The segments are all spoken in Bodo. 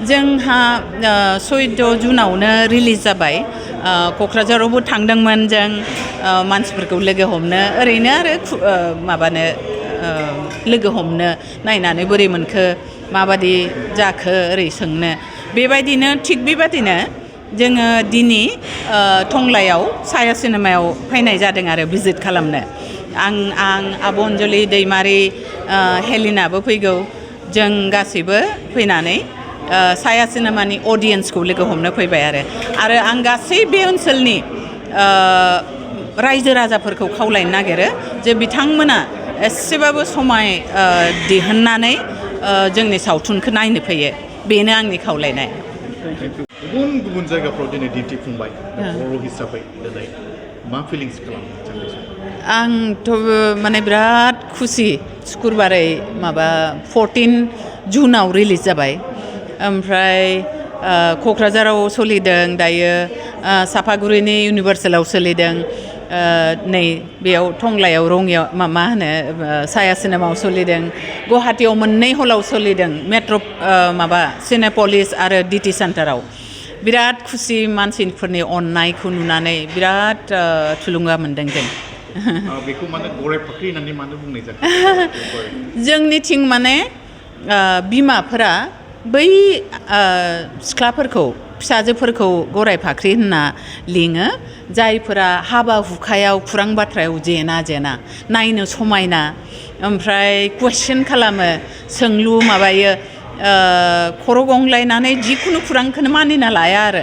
जोंहा 14 जुनावनो रिलिज जाबाय क'क्राझारावबो थांदोंमोन जों मानसिफोरखौ लोगो हमनो ओरैनो आरो माबानो लोगो हमनो नायनानै बोरै मोनखो माबादि जाखो ओरै सोंनो बेबायदिनो थिग बेबायदिनो जोङो दिनै टंलायाव साया सिनेमायाव फैनाय जादों आरो भिजिट खालामनो आं आब' अनजलि दैमारि हेलिनाबो फैगौ जों गासैबो फैनानै साया सिनेमानि अडियन्सखौ लोगो हमनो फैबाय आरो आं गासै बे ओनसोलनि रायजो राजाफोरखौ खावलायनो नागिरो जे बिथांमोना एसेबाबो समाय दिहुननानै जोंनि सावथुनखौ नायनो फैयो बेनो आंनि खावलायनाय गुबुन गुबुन जायगाफ्राव दिनै दिन्थिफुंबाय बर' हिसाबै दिनै मा फिलिंस खालामो आंथ' माने बिराद खुसि शुक्रबारै माबा 14 जुनाव रिलिज जाबाय ओमफ्राय क'क्राझाराव सोलिदों दायो सापागुरिनि इउनिभार्सेलाव सोलिदों नै बेयाव टंलायाव रङियाव मा होनो साया सिनेमायाव सोलिदों गुवाहाटीयाव मोननै हलाव सोलिदों मेट्र' माबा सिनेपलिस आरो डिटि सेन्टाराव बिराद खुसि मानसिफोरनि अननायखौ नुनानै बिराद थुलुंगा मोनदों जों बेखौ माने गराय फाख्रि होननानै मानो बुंनाय जायो जोंनिथिं माने बिमाफोरा बै सिख्लाफोरखौ फिसाजोफोरखौ गराय फाख्रि होनना लिङो जायफोरा हाबा हुखायाव खुरां बाथ्रायाव जेना नायनो समायना ओमफ्राय कुइसन खालामो सोंलु माबायो खर' गंलायनानै जिखुनु खुरांखौनो मानिना लाया आरो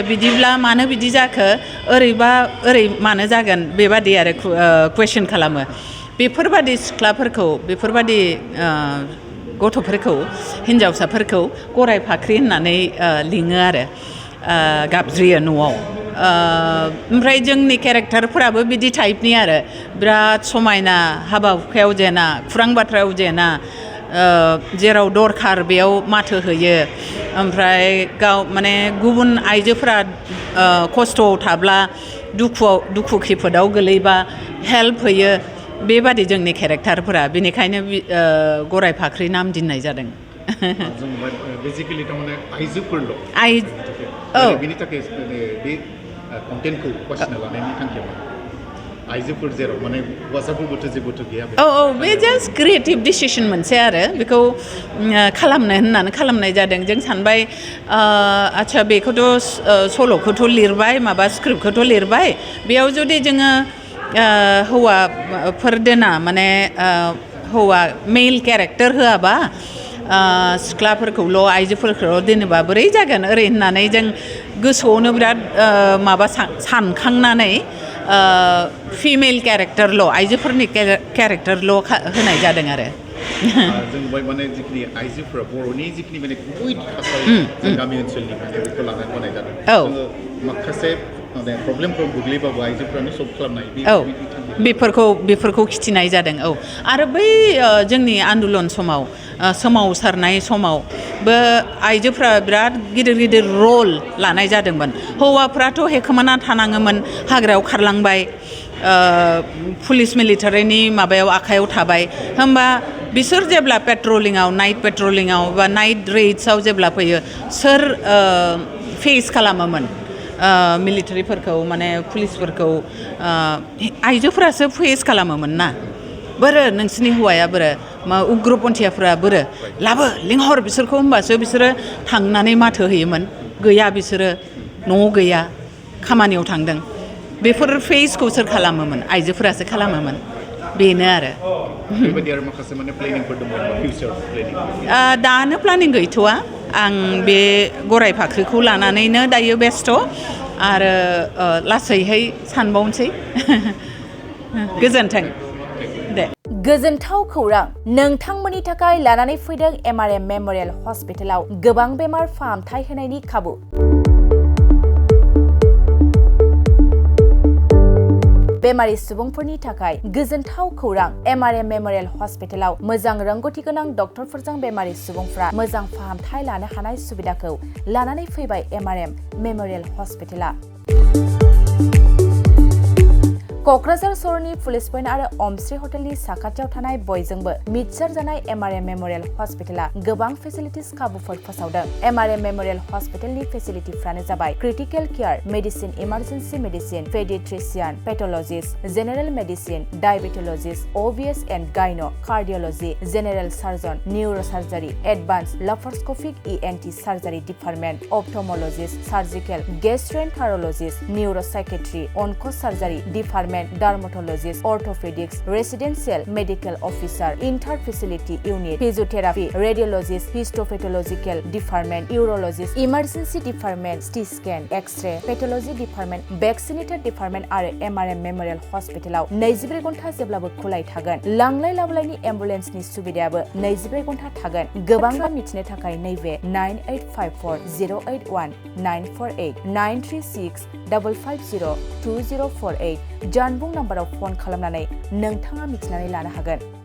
बिदिब्ला मानो बिदि जाखो ओरैबा ओरै मानो जागोन बेबादि आरो कुइसन खालामो बेफोरबादि सिख्लाफोरखौ बेफोरबादि गथ'फोरखौ हिन्जावसाफोरखौ गराय फाख्रि होननानै लिङो आरो गाबज्रियो न'आव ओमफ्राय जोंनि केरेक्टारफोराबो बिदि टाइपनि आरो बिराद समायना हाबा हुखायाव जेना खुरां बाथ्रायाव जेना जेराव दरखार बेयाव माथो होयो ओमफ्राय गाव माने गुबुन आइजोफोरा खस्थ'आव थाब्ला दुखु खैफोदाव गोलैबा हेल्प होयो बेबादि जोंनि केरेक्टारफोरा बेनिखायनो गराय फाख्रि नाम दोननाय जादों जों बेसिकलि थारमाने आइजोफोरल' बेनि थाखाय बे कन्टेन्टखौ बासिना लानायनि थांखिया आइजोफोर जेराव माने हौवासाफोरबोथ' जेबोथ' गैया बे जास्ट क्रिएटिभ डिसिसन मोनसे आरो बेखौ खालामनो होननानै खालामनाय जादों जों सानबाय आच्छा बेखौथ' सल'खौथ' लिरबाय माबा स्क्रिप्टखौथ' लिरबाय बेयाव जुदि जोङो हौवाफोर दोना माने हौवा मेल केरेक्टार होआबा सिख्लाफोरखौल' आइजोफोरखौल' दोनोबा बोरै जागोन ओरै होननानै जों गोसोआवनो बिराद माबा सानखांनानै फिमेल केरेक्टारल' आइजोफोरनि केरेक्टारल' होनाय जादों आरो जों माने जिखिनि आइजोफोरा बर'नि जिखिनि माने गुबै थासारि गामि ओनसोलनि बेखौ लानानै बानाय जादों जोङो माखासे प्रब्लेमफोर गोग्लैबाबो आइजोफ्रानो सल्भ खालामनाय बेफोरखौ खिथिनाय जादों आरो बै जोंनि आन्दलन समाव सोमावसारनाय समावबो आइजोफ्रा बिराद गिदिर रल लानाय जादोंमोन हौवाफ्राथ' हेखोमाना थानाङोमोन हाग्रायाव खारलांबाय पुलिस मिलिटारिनि माबायाव आखायाव थाबाय होमबा बिसोर जेब्ला पेट्रलिंआव नाइट पेट्रलिंआव बा नाइट रेड्सआव जेब्ला फैयो सोर फेस खालामोमोन मिलिटारिफोरखौ माने पुलिसफोरखौ आइजोफोरासो फेस खालामोमोन ना बोरो नोंसिनि हौवाया बोरो उग्रपन्थियाफोरा बोरो लाबो लिंहर बिसोरखौ होमबासो बिसोरो थांनानै माथो होयोमोन गैया बिसोरो न'आव गैया खामानियाव थांदों बेफोर फेसखौ सोर खालामोमोन आइजोफोरासो खालामोमोन बेनो आरो दानो प्लानिं गैथ'वा आं बे गराय फाख्रिखौ लानानैनो दायो बेस्थ' आरो लासैहाय सानबावनोसै गोजोन्थों दे गोजोनथाव खौरां नोंथांमोननि थाखाय लानानै फैदों MRM मेम'रियेल हस्पिटालाव गोबां बेमार फाहामथाय होनायनि खाबु बेमारि सुबुंफोरनि थाखाय गोजोनथाव खौरां MRM मेम'रियेल हस्पिटालाव मोजां रोंगौथि गोनां डक्टरफोरजों बेमारि सुबुंफ्रा मोजां फाहामथाय लानो हानाय सुबिदाखौ लानानै फैबाय MRM मेम'रियेल हस्पिटाला क'क्राझार सहरनि पुलिस पइन्ट आरो अमश्री हटेलनि साखाथियाव थानाय बयजोंबो मिथिसार जानाय एमआरएम मेम'रियेल हस्पिटाला गोबां फेसिलिटिस खाबुफोर फोसावदों। एमआरएम मेम'रियेल हस्पिटालनि फेसिलिटिफ्रानो जाबाय critical care, medicine, emergency medicine, paediatrician, pathologist, general medicine, diabetologist, OBS and gyno, cardiology, general surgeon, neurosurgery, advance laparoscopic ENT surgery department, ophthalmologist, surgical, gastroenterologist, neuropsychiatry, onco surgery department, dermatologist, orthopaedics, residential medical officer, inter facility unit, physiotherapy, radiologist, histopathological department, urologist, emergency department, CT scan, x-ray, pathology department, vaccinator department आरो एमआरएम मेम'रियेल हस्पिटालाव 24 घन्टा जेब्लाबो खुलाय थागोन। लांलाय लाबोलायनि एम्बुलेन्सनि सुबिदायाबो 24 घन्टा थागोन। गोबां मिथिनो थाखाय नैबे 9854 081 948 936 550 2048 जानबुं नाम्बाराव फन खालामनानै नोंथाङा मिथिनानै लानो हागोन।